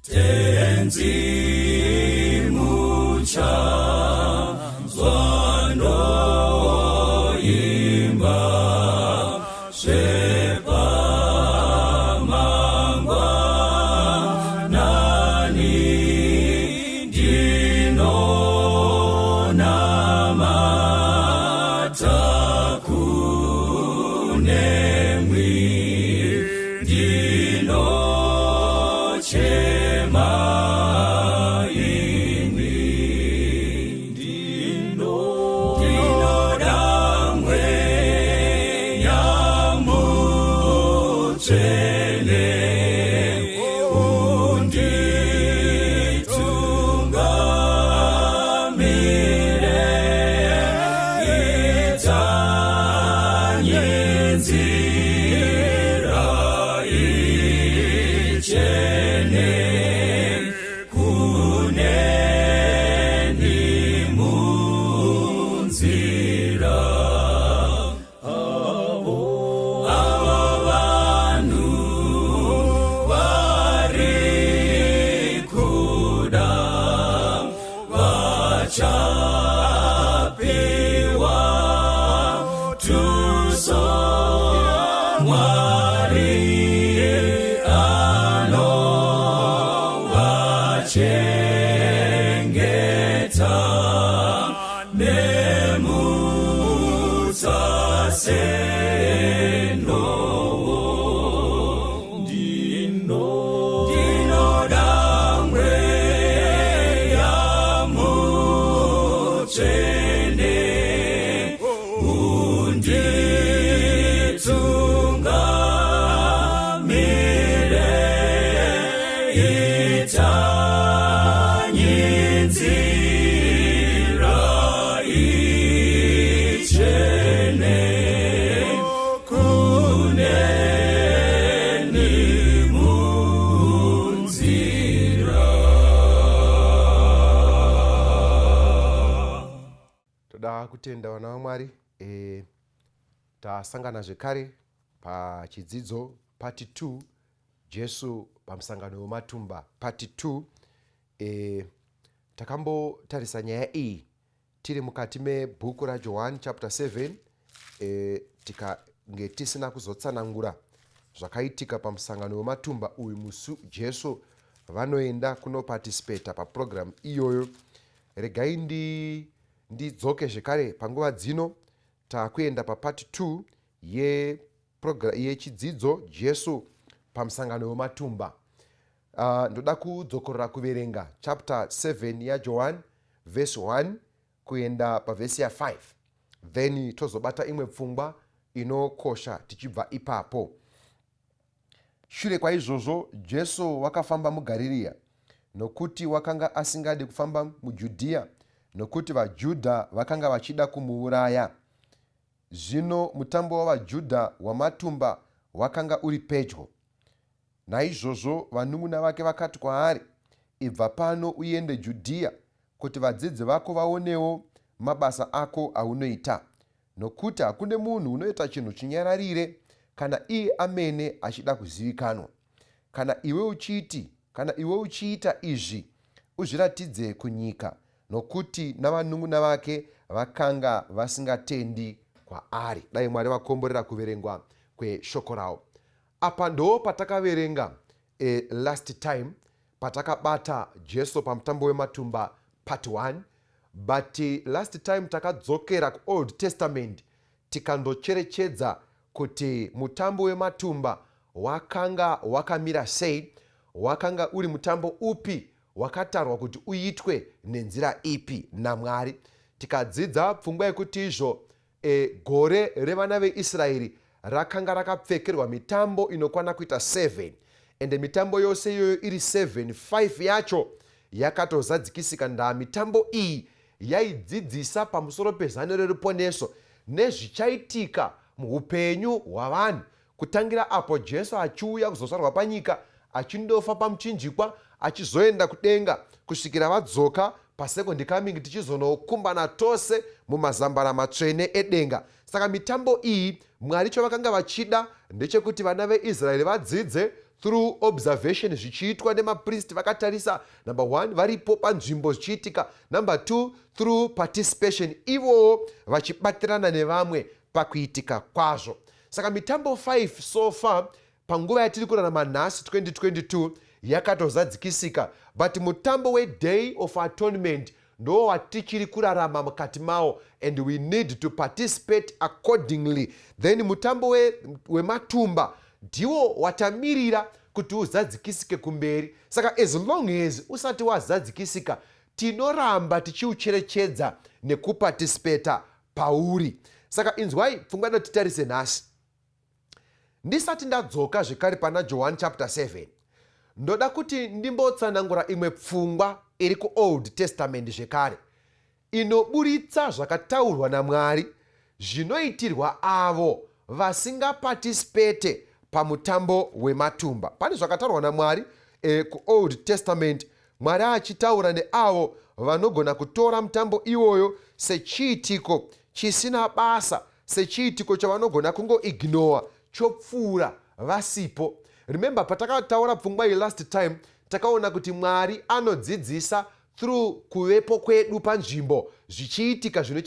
Tenzi muchanzwa ndoimba zvepamangwanani ndinonamata kunemwi ndinochema imi ndinoda mweya mutsvene unditungamire itanyi nzira ichene kuneni munzira avo vanhu vari kuda vachapiwa tuso Mwari anovachengeta nemutsa senhowo ndinoda mweya mutsvene unditungamire itanyi nzira ichene kuneni munzira. Toda kutenda vana vaMwari. Tasangana zvekare pachidzidzo part 2, Jesu pamusangano wematumba part 2. Takambotarisa nyaya iyi tiri mukati mebhuku raJohani chapter 7, tikange tisina kuzotsanangura zvakaitika pamusangano wematumba uyu musi Jesu vanoenda kunopatisipeta papurogiramu iyoyo. Regai ndidzoke zvekare panguva dzino takuenda papart 2 yechidzidzo Jesu pamusangano wematumba. Ndoda kudzokorora kuverenga chapter 7 yaJohn verse 1 kuenda pavhesi ya5, then tozobata imwe pfungwa inokosha tichibva ipapo. Shure kwaizvozvo Jesu wakafamba muGaririya, nokuti wakanga asingadi kufamba muJudhiya, nokuti vaJudha vakanga vachida kumuuraya. Zvino mutambo wavaJudha wamatumba wakanga uri pedyo. Naizvozvo vanun'una vake vakati kwaari, Ibva pano uende Judhiya, kuti vadzidzi vako vaonewo mabasa ako aunoita. Nokuti hakune munhu unoita chinhu chinyararire kana iye amene achida kuzivikanwa. Kana iwe uchiti, kana iwe uchiita izvi, uzviratidze kunyika, nokuti navanun'una vake vakanga vasingatendi kwaari. Dai Mwari vakomborera kuverengwa kweshoko ravo. Apa ndo patakaverenga last time patakabata Jesu pamutambo wematumba part 1, but last time takadzokera kuOld Testament tikandocherechedza kuti mutambo wematumba wakanga wakamira sei, wakanga uri mutambo upi wakatarwa kuti uitwe nenzira ipi naMwari. Tikadzidza pfungwa yekuti izvo gore revana veIsraeri rakanga rakapfekerwa mitambo inokwana kuita 7, ende mitambo yose iyoyo iri 7, 5 yacho yakatozadzikisika. Ndaa mitambo iyi yaidzidzisa pamusoro pezano reruponeso nezvichaitika muupenyu hwavanhu kutangira apo Jesu achiuya kuzozvarwa panyika, achindofa pamuchinjikwa, achizoenda kudenga, kusvikira vadzoka pasecond coming, tichizonokumbana tose mumazambara matsvene edenga. Saka mitambo iyi, Mwari chavakanga vachida ndechekuti vana veIsraeri vadzidze Through observation, zvichiitwa nemapristi vakatarisa, number one, varipo panzvimbo zvichiitika, number two, through participation, ivowo vachibatirana nevamwe pakuitika kwazvo. Saka mitambo 5 so far panguva yatiri kurarama nhasi, 2022, yakatozadzikisika, but mutambo weDay of Atonement ndo watichiri kurarama mukati mawo, and we need to participate accordingly. Then mutambo wematumba ndiwo watamirira kuti uzadzikisike kumberi. Saka as long as usati wazadzikisika, tinoramba tichiucherechedza nekuparticipata pauri. Saka inzwai pfungwa inotitarise nhasi. Ndisati ndadzoka zvekare pana Johani chapter 7, ndoda kuti ndimbotsanangura imwe pfungwa iri kuOld Testament zvekare, inoburitsa zvakataurwa naMwari zvinoitirwa avo vasingaparticipate pamutambo wematumba. Pane zvakataurwa naMwari kuOld Testament, Mwari achitaura neavo vanogona kutora mutambo iwoyo sechiitiko chisina basa, sechiitiko chavanogona kungoignora chopfuura vasipo. Remember, patakataura pfungwa iyi last time, takaona kuti Mwari anodzidzisa through kuvepo kwedu panzvimbo zvichiitika zvine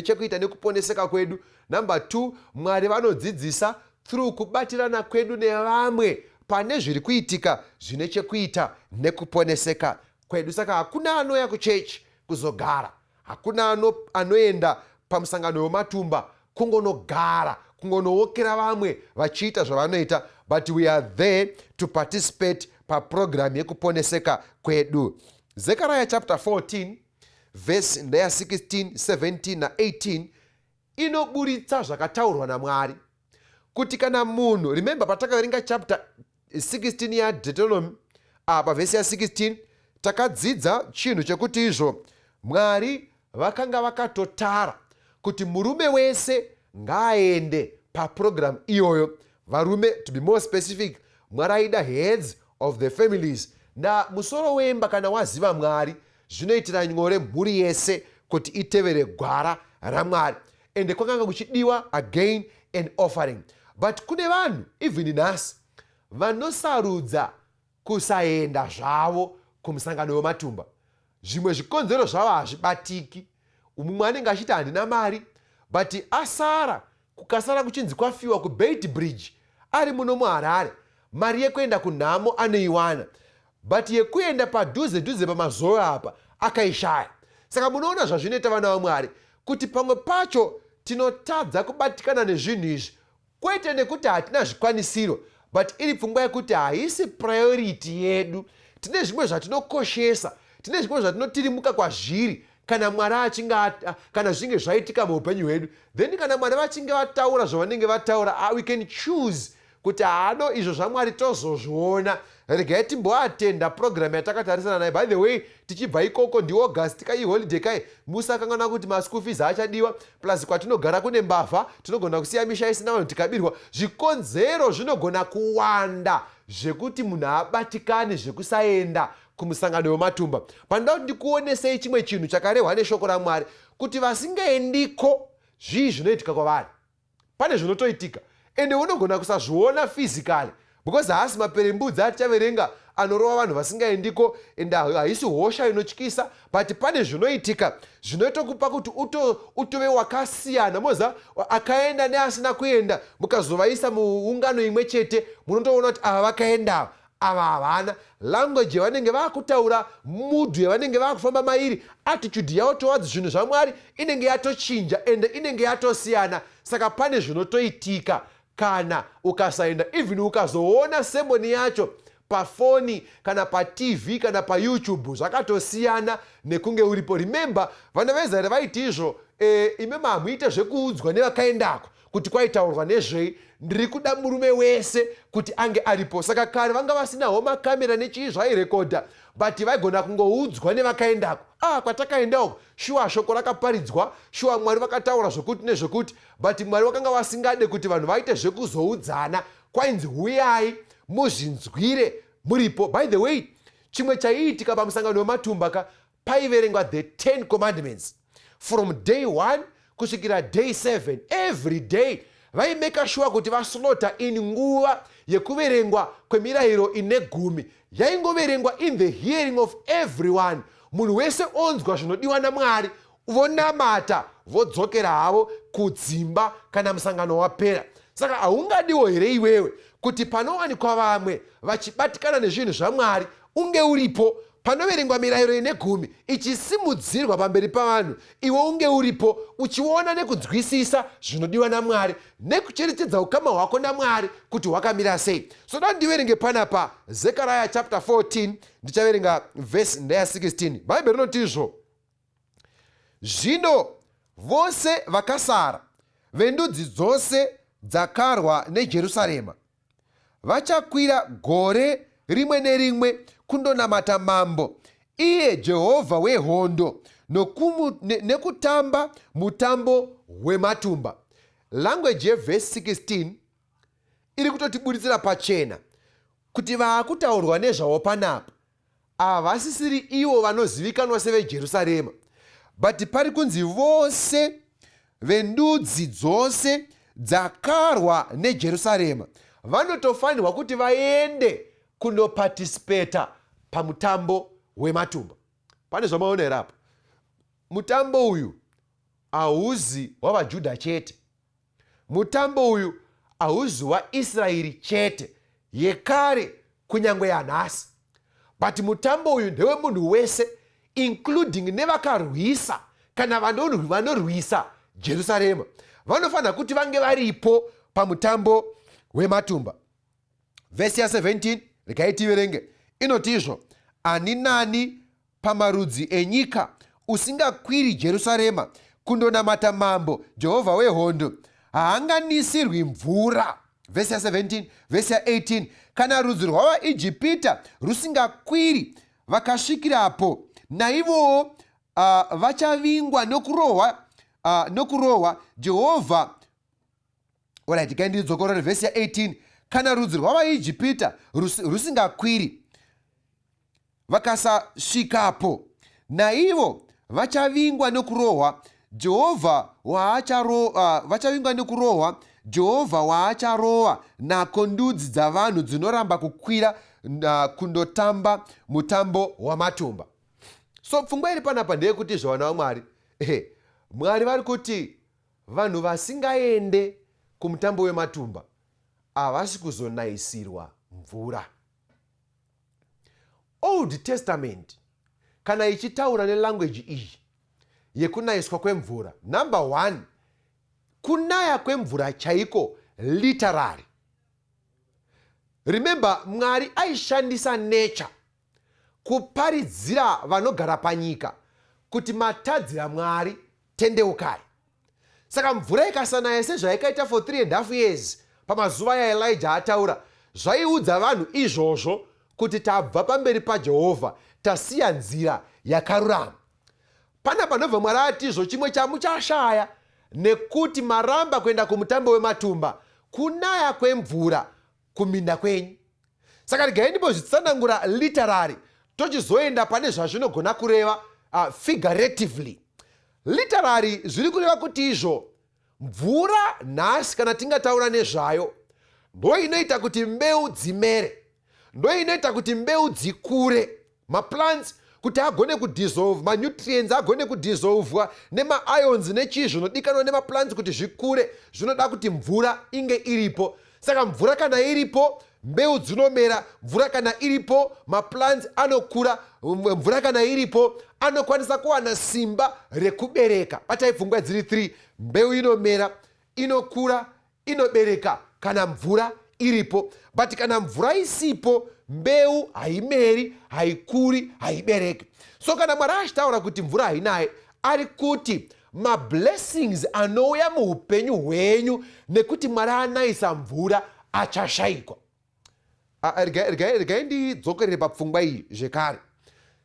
chekuita nekuponeseka kwedu. Number two, Mwari vanodzidzisa through kubatirana kwedu nevamwe pane zviri kuitika zvine chekuita nekuponeseka kwedu. Saka hakuna anouya kuchechi kuzogara, hakuna anoenda pamusangano wematumba kungonogara, kungonookera vamwe vachiita zvavanoita, but we are there to participate paprogramu yekuponeseka kwedu. Zekaraya chapter 14, vhesi ndeya 16, 17 na18, inoburitsa zvakataurwa naMwari kuti kana munhu, remember, patakaverenga chapter 16 yaDeuteronomy, apa vhesi ya16, takadzidza chinhu chekuti izvo Mwari vakanga vakatotara kuti murume wese ngaaende papurogiramu iyoyo. Varume, to be more specific, Mwari aida heads of the families. Na musoro wemba kana waziva Mwari, zvinoitira nyore mhuri yese kuti itevere gwara raMwari. Ende kwakanga kuchidiwa again an offering, but kune vanhu even nhasi vanosarudza kusaenda zvavo kumusangano wematumba. Zvimwe zvikonzero zvavo hazvibatiki. Mumwe anenge achiti, "Handina mari," but asara kukasara kuchinzi kwafiwa kuBeitbridge, ari muno muHarare, mari yekuenda kunhamo anoiwana, but yekuenda padhuze dhuze pamazoro apa akaishaya. Saka munoona zvazvinoita, vana vaMwari, kuti pamwe pacho tinotadza kubatikana nezvinhu izvi, kwete nekuti hatina zvikwanisiro, but iri pfungwa yekuti haisi priority yedu. Tine zvimwe zvatinokoshesa, tine zvimwe zvatinotirimuka kwazviri. Kana Mwari achinge, kana zvinge zvaitika muupenyu hwedu, then kana Mwari vachinge vataura zvavanenge vataura, we can choose kuti hano izvo zvaMwari tozozviona, regai timboatenda purogiramu yatakatarisana nayo. By the way, tichibva ikoko ndiAugust kai, holiday kai, musakanganwa kuti maschool fees achadiwa, plus kwatinogara kune mbavha, tinogona kusiya misha isina vanhu tikabirwa. Zvikonzero zvinogona kuwanda zvekuti munhu abatikane zvekusaenda kumusangano wematumba. Panoda kuti ndikuonesei chimwe chinhu chakarehwa neshoko raMwari kuti vasingaendiko zvii zvinoitika kwavari. Pane zvinotoitika, ende unogona kusazviona physically, because haasi maperembudzi atichaverenga anorova vanhu vasingaendiko, ende haisi hosha inotyisa, but pane zvinoitika zvinoitokupa kuti utove wakasiyana. Moza akaenda neasina kuenda, mukazovaisa muungano imwe chete, munotoona kuti ava vakaenda, ava havana. Language yavanenge vaakutaura, mood yavanenge vaakufamba mairi, attitude yavo towards zvinhu zvaMwari inenge yatochinja, ende inenge yatosiyana. Saka pane zvinotoitika kana ukasaenda. Even ukazoona sermon yacho pafoni kana paTV kana paYouTube, zvakatosiyana nekunge uripo. Remember, vana veIsraeri vaiti izvo, "Ime hamuite zvekuudzwa nevakaendako kuti kwaitaurwa nezvei. Ndiri kuda murume wese kuti ange aripo." Saka kare vanga vasinawo makamera nechii zvairekodha, but vaigona kungoudzwa nevakaendako, "Ah, kwatakaendako shuwa shoko rakaparidzwa, shuwa Mwari vakataura zvokuti nezvokuti." But Mwari vakanga vasingade kuti vanhu vaite zvekuzoudzana, kwainzi huyai muzvinzwire muripo. By the way, chimwe chaiitika pamusangano wematumba ka, paiverengwa the 10 Commandments from day 1 kusvikira day 7, every day. Vaimeka shuwa kuti vaslota in nguva yekuverengwa kwemirayiro ine gumi. Yaingoverengwa in the hearing of everyone, munhu wese onzwa zvinodiwa naMwari, vonamata, vodzokera havo kudzimba kana musangano wapera. Saka haungadiwo here iwewe kuti panowanikwa vamwe vachibatikana nezvinhu zvaMwari, unge uripo panoverengwa mirayiro ine gumi ichisimudzirwa pamberi pavanhu, iwe unge uripo uchiona nekunzwisisa zvinodiwa naMwari nekucherechedza ukama hwako naMwari kuti hwakamira sei? So da ndiverenge panapa Zekaraya chapter 14, ndichaverenga vhesi ndeya 16. Bhaibheri rinoti izvo: "Zvino vose vakasara vendudzi dzose dzakarwa neJerusarema vachakwira gore rimwe nerimwe kundonamata Mambo, iye Jehovha wehondo, nekutamba mutambo wematumba." Language yevhesi 16 iri kutotibuditsira pachena kuti vaakutaurwa nezvavo panapa havasisiri ivo vanozivikanwa seveJerusarema, but pari kunzi vose vendudzi dzose dzakarwa neJerusarema vanotofanirwa kuti vaende kunoparticipata pamutambo wematumba. Pane zvamaona here apa? Mutambo uyu hauzi wavaJudha chete, mutambo uyu hauzi waIsraeri chete yekare kunyange yanhasi, but mutambo uyu ndewemunhu wese, including nevakarwisa kana vanorwisa Jerusarema vanofanira kuti vange varipo pamutambo wematumba. Vhesi ya17, regai tiverenge, inoti izvo: "Ani nani pamarudzi enyika usingakwiri Jerusarema kundonamata Mambo Jehovha wehondo haanganisirwi mvura." Vhesi ya17. Vhesi ya18: "Kana rudzi rwavaIjipita rusingakwiri vakasvikirapo, naivowo vachavingwa nokurohwa Jehovha." Alright, gaindidzokorore vhesi ya18: "Kana rudzi rwavaIjipita rusingakwiri vakasasvikapo, naivo vachavingwa nekurohwa Jehovha vachavingwa nekurohwa Jehovha waacharova nako ndudzi dzavanhu dzinoramba kukwira kundotamba mutambo wamatumba." So pfungwa iri panapa ndeyekuti zvavana vaMwari, Mwari vari kuti vanhu vasingaende kumutambo wematumba havasi kuzonayisirwa mvura. Old Testament kana ichitaura nelanguage iyi yekunayiswa kwemvura, number one, kunaya kwemvura chaiko, literary. Remember, Mwari aishandisa nature kuparidzira vanogara panyika kuti matadzira Mwari, tendeukai. Saka mvura ikasanaya sezvaikaita for 3 and half years pamazuva yaElijah ataura, zvaiudza vanhu izvozvo kuti tabva pamberi paJehovha, tasiya nzira yakarurama. Pana panobva Mwari atizvo chimwe chamuchashaya nekuti maramba kuenda kumutambo wematumba, kunaya kwemvura kuminda kwenyu. Saka regai ndimbozvitsanangura literary, tochizoenda pane zvazvinogona kureva figuratively. Literary zviri kureva kuti izvo mvura nhasi kana tingataura nezvayo, ndo inoita kuti mbeu dzimere, ndo inoita kuti mbeu dzikure, maplants kuti agone kudissolve manutrients, agone kudissolvwa nemaions nechii zvinodikanwa nemaplants kuti zvikure, zvinoda kuti mvura inge iripo. Saka mvura kana iripo, mbeu dzinomera. Mvura kana iripo, maplants anokura. Mvura kana iripo, anokwanisa kuwana simba rekubereka. Batai pfungwa dziri 3: mbeu inomera, inokura, inobereka kana mvura iripo. But kana mvura isipo, mbeu haimeri, haikuri, haibereki. So kana Mwari achitaura kuti mvura hainaye, ari kuti mablessings anouya muupenyu hwenyu nekuti Mwari anayisa mvura achashayikwa. Regai ndidzokerere papfungwa iyi zvekare.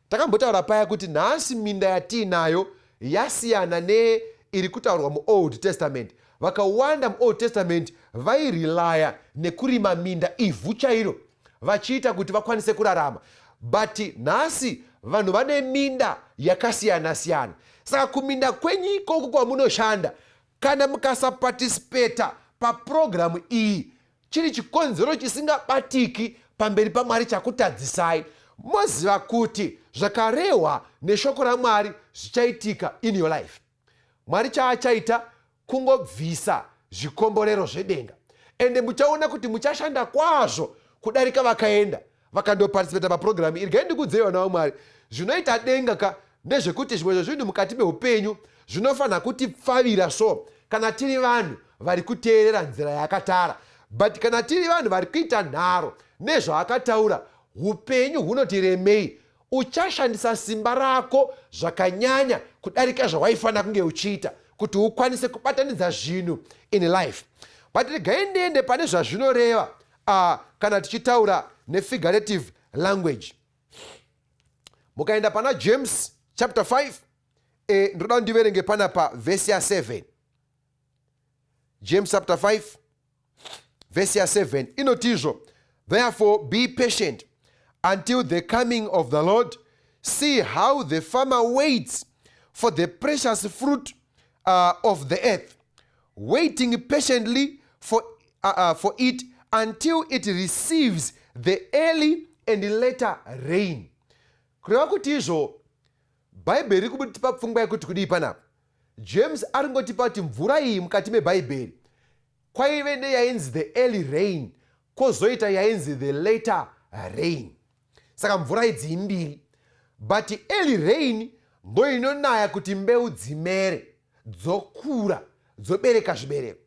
Takambotaura paya kuti nhasi minda yatiinayo yasiyana neiri kutaurwa muOld Testament. Vakawanda muOld Testament vairelaya nekurima minda, ivhu chairo, vachiita kuti vakwanise kurarama. But nhasi vanhu vane minda yakasiyana-siyana. Saka kuminda kwenyu ikoko kwamunoshanda, kana mukasaparticipata papurogiramu iyi chiri chikonzero chisingabatiki pamberi paMwari chakutadzisai, moziva kuti zvakarehwa neshoko raMwari zvichaitika in your life. Mwari chaachaita kungobvisa zvikomborero zvedenga, ende muchaona kuti muchashanda kwazvo kudarika vakaenda vakandoparticipata papurogiramu iri. Gai ndikudzei, vana vaMwari, zvinoita denga ka ndezvekuti zvimwe zvezvinhu mukati meupenyu zvinofanira kutipfavira. So kana tiri vanhu vari kuteerera nzira yaakatara, but kana tiri vanhu vari kuita nharo nezvaakataura, upenyu hunotiremei. Uchashandisa simba rako zvakanyanya kudarika zvawaifanira kunge uchiita kuti ukwanise kubatanidza zvinhu in life. But regai ndiende pane zvazvinoreva kana tichitaura nefigurative language. Mukaenda pana James chapter 5, ndoda ndiverenge panapa vhesi ya7. James chapter 5 vhesi ya7 inotizvo, "Therefore be patient until the coming of the Lord. See how the farmer waits for the precious fruit of the earth, waiting patiently for it until it receives the early and later rain." Kureva kuti izvo Bhaibheri riri kubutipa pfungwa yekuti kudii panapa? James ari ngotipa kuti mvura iyi mukati mebhaibheri kwaive neyainzi the early rain, kwozoita yainzi the later rain. Saka mvura idzi imbiri, but early rain ndo inonaya kuti mbeu dzimere, dzokura, dzobereka zvibereko.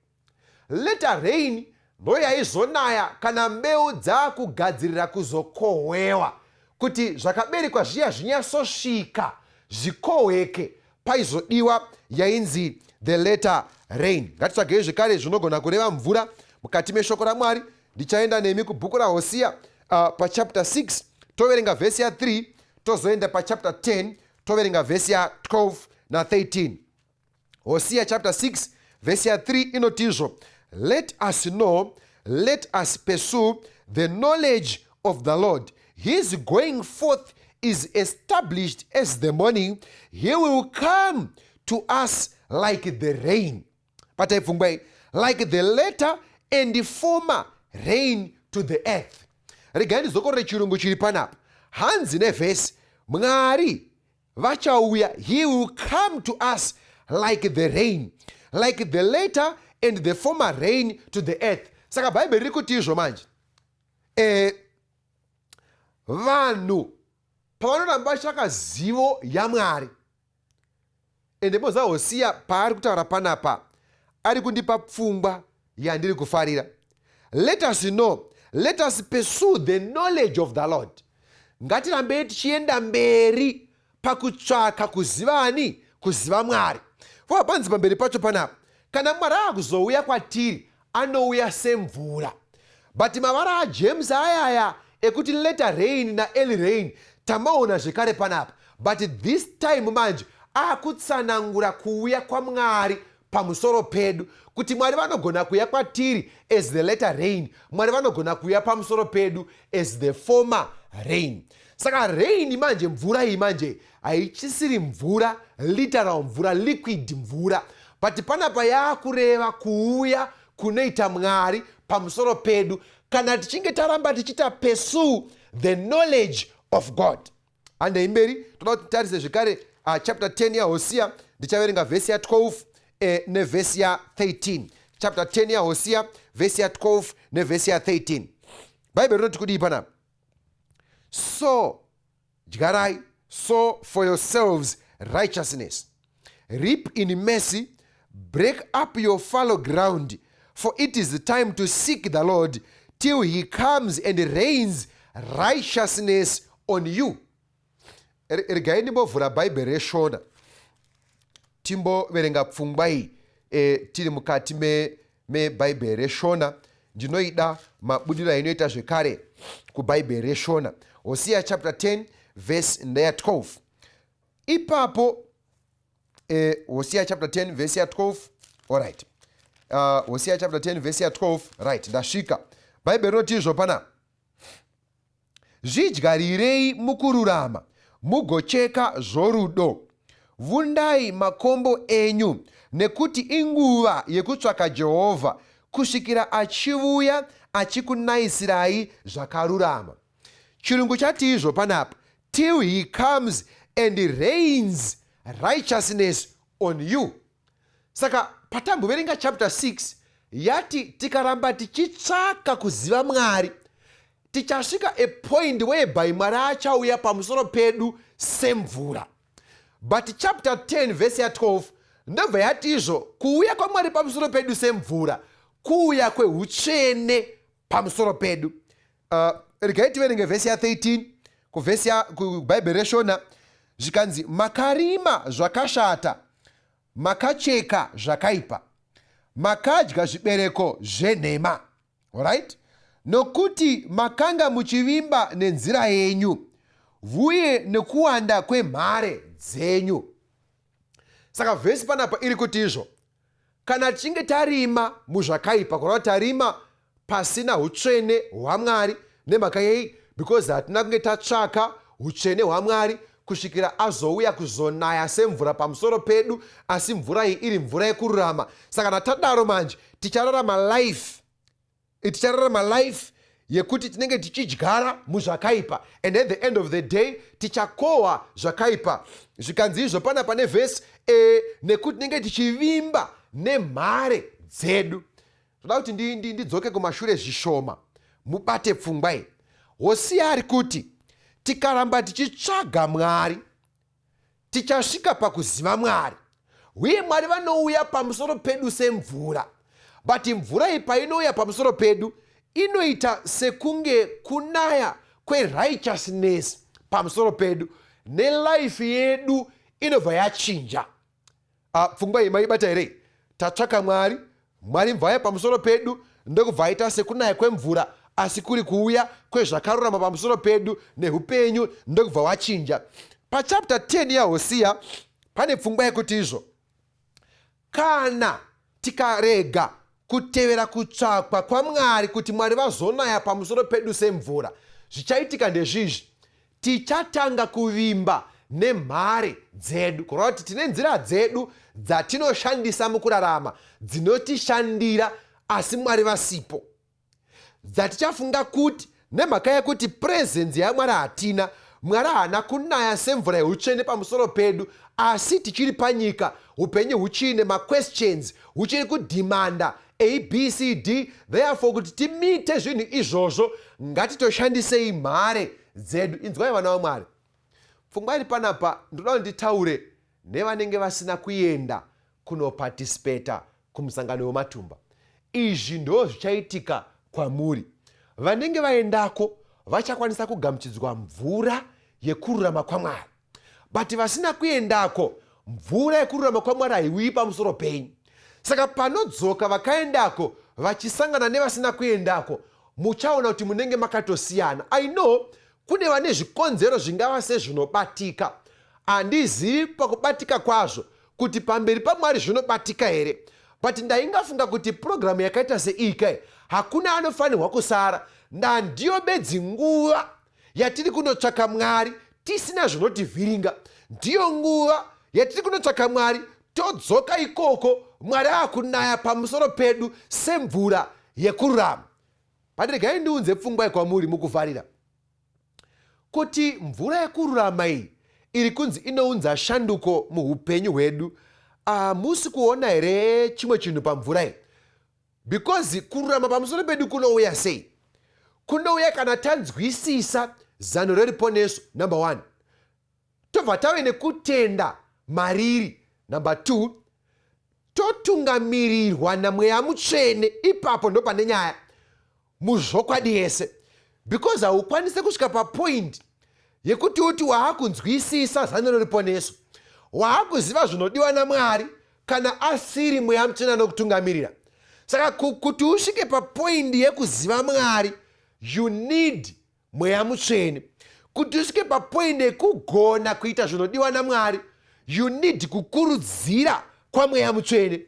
Later rain ndo yaizonaya kana mbeu dzaakugadzirira kuzokohwewa, kuti zvakaberekwa zviya zvinyatsosvika zvikohweke, paizodiwa yainzi the later rain. Ngatitsvagei zvekare zvinogona kureva mvura mukati meshoko raMwari. Ndichaenda nemi kubhuku raHosiya, pachapter 6, toverenga vhesi ya3, tozoenda pachapter 10, toverenga vhesi ya12 na13. Hosiya chapter 6 vhesi ya3 inotizvo, "Let us know, let us pursue the knowledge of the Lord. His going forth is established as the morning. He will come to us like the rain." Batai pfungwa iyi, "like the later and the former rain to the earth." Regai ndizokorore chirungu chiri panapa. Hanzi nevhesi, Mwari vachauya, he will come to us like the rain, like the later and the former rain to the earth. Saka Bhaibheri riri kuti izvo manje vanhu pavanoramba vachitsvaka zivo yaMwari, ende moziva Hosiya paari kutaura panapa ari kundipa pfungwa yandiri kufarira. Let us know, let us pursue the knowledge of the Lord. Ngatirambei tichienda mberi pakutsvaka kuzivani, kuziva Mwari. Fova panzi pamberi pacho panapa, kana Mwari akuzouya kwatiri, anouya semvura. But mavara aJames ayaya ekuti later rain naearly rain tamaona zvekare panapa, but this time manje akutsanangura kuuya kwaMwari pamusoro pedu, kuti Mwari vanogona kuuya kwatiri as the later rain, Mwari vanogona kuuya pamusoro pedu as the former rain. Saka rain manje, mvura iyi manje haichisiri mvura literal, mvura liquid mvura, but panapa yaakureva kuuya kunoita Mwari pamusoro pedu kana tichinge taramba tichiita pursue the knowledge of God. Handei mberi, toda kuti titarise zvekare chapter 10 yaHosiya. Ndichaverenga vhesi ya12 nevhesi ya13. Chapter 10 yaHosiya, vhesi ya12 nevhesi ya13. Bhaibheri rinoti kudii panapa? "So dyarai, sow for yourselves righteousness, reap in mercy, break up your fallow ground, for it is time to seek the Lord till he comes and rains righteousness on you." Regai ndimbovhura Bhaibheri reShona, timboverenga pfungwa iyi tiri mukati mebhaibheri reShona. Ndinoida mabudiro ainoita zvekare kubhaibheri reShona. Hosiya chapter 10 verse ndeya 12 ipapo. Hosiya chapter 10 verse ya12. Alright, Hosiya chapter 10 verse ya12. Right, ndasvika. Bhaibheri rinoti izvo pana, "Zvidyarirei mukururama, mugocheka zvorudo. Vundai makombo enyu, nekuti inguva yekutsvaka Jehovha, Kusvikira achivuya achikunayisirai zvakarurama. Chirungu chati izvo panapa, till he comes and rains righteousness on you. Saka patamboverenga chapter 6 yati tikaramba tichitsvaka kuziva Mwari, tichasvika a point whereby Mwari achauya pamusoro pedu semvura. But chapter 10 vhesi ya12 ndobva yati izvo, kuuya kwaMwari pamusoro pedu semvura kuuya kweutsvene pamusoro pedu. Regai tiverenge vhesi ya13 kuvhesi kubhaibheri reShona. Zvikanzi, "Makarima zvakashata, makacheka zvakaipa, makadya zvibereko zvenhema." Alright, "Nokuti makanga muchivimba nenzira yenyu vuye nekuwanda kwemhare dzenyu." Saka vhesi panapa iri kuti izvo, kana tichinge tarima muzvakaipa, kureva kuti tarima pasina utsvene hwaMwari. Nemhaka yei? Because hatina kunge tatsvaka utsvene hwaMwari kusvikira azouya kuzonaya semvura pamusoro pedu, asi mvura iyi iri mvura yekururama. Saka kana tadaro manje, tichararama life yekuti tinenge tichidyara muzvakaipa, and at the end of the day tichakohwa zvakaipa. Zvikanzi izvo pana pane vhesi nekuti tinenge tichivimba nemhare dzedu. Toda kuti ndidzoke kumashure zvishoma, mubate pfungwa iyi. Hosiya ari kuti tikaramba tichitsvaga Mwari, tichasvika pakuziva Mwari, uye Mwari vanouya pamusoro pedu semvura. But mvura iyi painouya pamusoro pedu, inoita sekunge kunaya kwerighteousness pamusoro pedu, nelife yedu inobva yachinja. Pfungwa iyi maibata here? Tatsvaka Mwari, Mwari mvaya pamusoro pedu, ndokubva aita sekunaya kwemvura, asi kuri kuuya kwezvakarurama pamusoro pedu, neupenyu ndokubva wachinja. Pachapter 10 yaHosiya pane pfungwa yekuti izvo, kana tikarega kutevera kutsvakwa kwaMwari kuti Mwari vazonaya pamusoro pedu semvura, zvichaitika ndezvizvi: tichatanga kuvimba nemhare dzedu, kureva kuti tine nzira dzedu dzatinoshandisa mukurarama dzinotishandira, asi Mwari vasipo, dzatichafunga kuti nemhaka yekuti presence yaMwari hatina, Mwari haana kunaya semvura yeutsvene pamusoro pedu, asi tichiri panyika, upenyu huchiine maquestions, huchiri kudhimanda ABCD. Therefore, kuti timeete zvinhu izvozvo, ngatitoshandisei mhare dzedu. Inzwai, vana vaMwari, pfungwa iri panapa, ndoda kuti nditaure nevanenge vasina kuenda kunoparticipata kumusangano wematumba. Izvi ndo zvichaitika kwamuri. Vanenge vaendako vachakwanisa kugamuchidzwa mvura yekururama kwaMwari, but vasina kuendako, mvura yekururama kwaMwari haiuyi pamusoro penyu. Saka panodzoka vakaendako vachisangana nevasina kuendako, muchaona kuti munenge makatosiyana. I know kune vane zvikonzero zvingava sezvinobatika. Handizivi pakubatika kwazvo kuti pamberi paMwari zvinobatika here, but ndaingafunga kuti purogiramu yakaita seiyi kai, hakuna anofanirwa kusara. Ndandiyo bedzi nguva yatiri kunotsvaka Mwari tisina zvinotivhiringa. Ndiyo nguva yatiri kunotsvaka Mwari, todzoka ikoko Mwari akunaya pamusoro pedu semvura yekururama. Pandiregai ndiunze pfungwa yekwamuri mukuvharira, kuti mvura yekururama iyi iri kunzi inounza shanduko muupenyu hwedu, hamusi kuona here chimwe chinhu pamvura iyi? Because kururama pamusoro pedu kunouya sei? Kunouya kana tanzwisisa zano reruponeso, number one, tobva tave nekutenda mariri, number two, totungamirirwa naMweya Mutsvene. Ipapo ndo pane nyaya muzvokwadi yese, because haukwanisi kusvika papoint yekuti uti waakunzwisisa zano reruponeso, waakuziva zvinodiwa naMwari, kana asiri Mweya Mutsvene anokutungamirira. Saka kuti usvike papoint yekuziva Mwari, you need Mweya Mutsvene. Kuti usvike papoint yekugona kuita zvinodiwa naMwari, you need kukurudzira kwaMweya Mutsvene.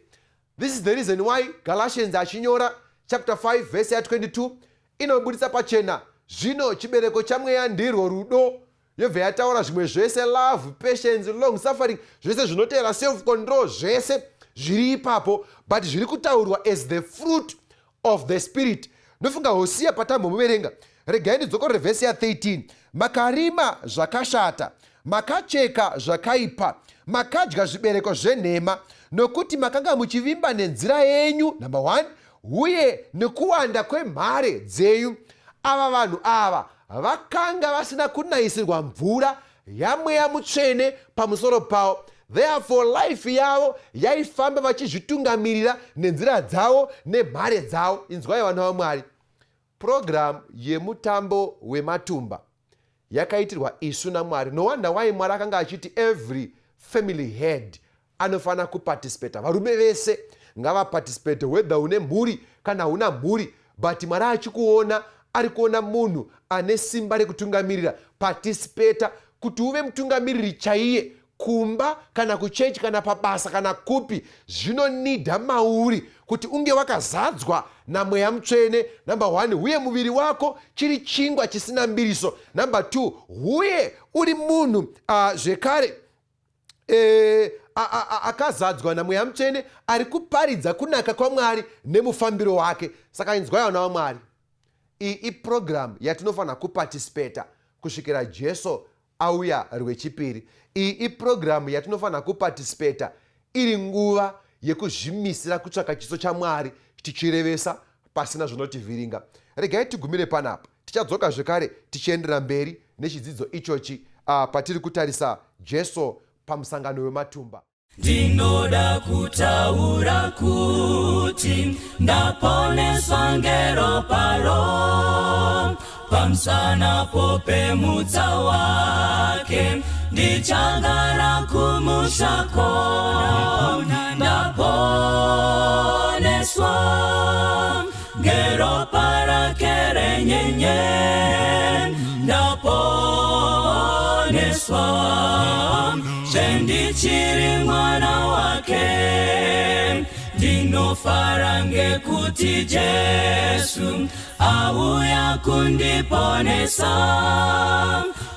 This is the reason why Galatians achinyora chapter 5 verse ya22 inobudisa pachena, "Zvino chibereko chaMweya ndirwo rudo," yobva yataura zvimwe zvese, love, patience, long suffering, zvese zvinotevera, self control, zvese zviri ipapo, but zviri kutaurwa as the fruit of the Spirit. Ndofunga Hosiya patambomuverenga. Regai ndidzokorore vhesi ya13. Makarima zvakashata, makacheka zvakaipa, makadya zvibereko zvenhema, nokuti makanga muchivimba nenzira yenyu, number 1, uye nekuwanda kwemhare dzenyu. Ava vanhu ava vakanga vasina kunayisirwa mvura yaMweya Mutsvene pamusoro pavo. Therefore life yavo yaifamba vachizvitungamirira nenzira dzavo nemhare dzavo. Inzwai vana vaMwari, purogiramu yemutambo wematumba yakaitirwa isu naMwari. No wonder why Mwari akanga achiti every family head anofanira kuparticipata. Varume vese ngavaparticipate, whether une mhuri kana una mhuri, but Mwari achikuona, ari kuona munhu ane simba rekutungamirira. Participata kuti uve mutungamiriri chaiye kumba kana kuchechi kana pabasa kana kupi. Zvinonidha mauri kuti unge wakazadzwa naMweya Mutsvene, number 1, uye muviri wako chiri chingwa chisina mbiriso, number 2, uye uri munhu zvekare akazadzwa naMweya Mutsvene, ari kuparidza kunaka kwaMwari nemufambiro wake. Saka inzwai vana vaMwari, iyi ipurogiramu yatinofanira kuparticipata kusvikira Jesu auya rwechipiri. Iyi ipurogiramu yatinofanira kuparticipata iri nguva yekuzvimisira kutsvaka chiso chaMwari, tichirevesa pasina zvinotivhiringa. Regai tigumire panapa. Tichadzoka zvekare tichiendera mberi nechidzidzo ichochi patiri kutarisa Jesu pamusangano wematumba. Ndinoda kutaura kuti ndaponeswa ngeroparo, pamusana pemutsa wake ndichagara kumushako. Ndaponeswa ngeropa rake renyenye, ndaponeswa zvendichiri mwana wake. Ndinofara ngekuti Jesu auya kundiponesa,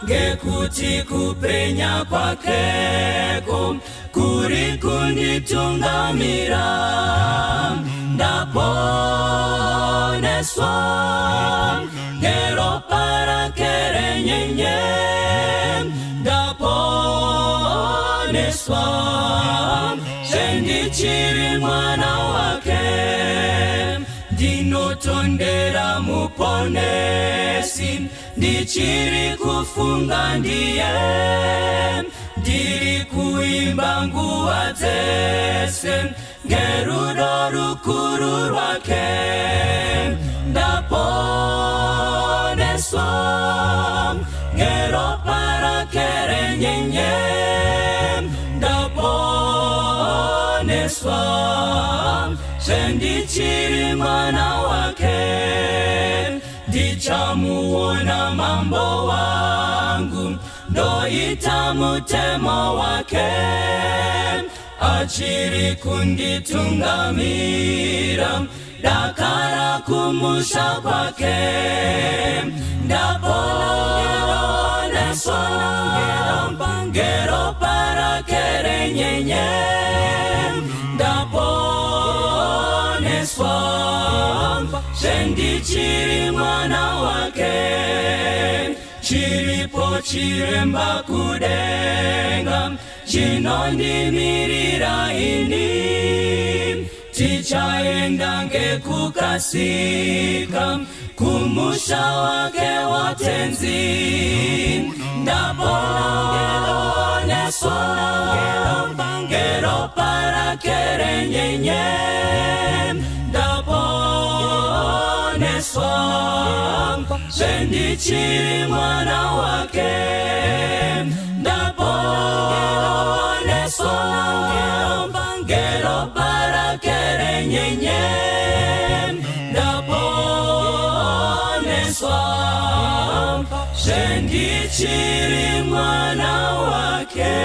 ngekuti kupenya kwakeko kuri kunditungamira. Ndaponeswa ngeropa rake renyenye, ndaponeswa zvendichiri mwana wake. Ndinotondera Muponesi, ndichiri kufunga ndiye, ndiri kuimba nguva dzese ngerudo rukuru rwake. Ndaponeswa ngeropa rake renyenye, ndaponeswa zvendichiri mwana wake. Ndichamuona Mambo wangu, ndoita mutemo wake, achiri kunditungamira dakara kumusha kwake. Ndaponeswa ngeropa rake renyenye, ndaponeswa zvendichiri mwana wake. Chiripo chiremba kudenga chinondimirira ini, tichaenda ngekukasika kumusha wake waTenzi. Ndaponeswa ngeropa rake renyenye, ndaponeswa zvendichiri mwana wake. Ndaponeswa ngeropa rake renyenye, ndaponeswa zvendichiri mwana wake.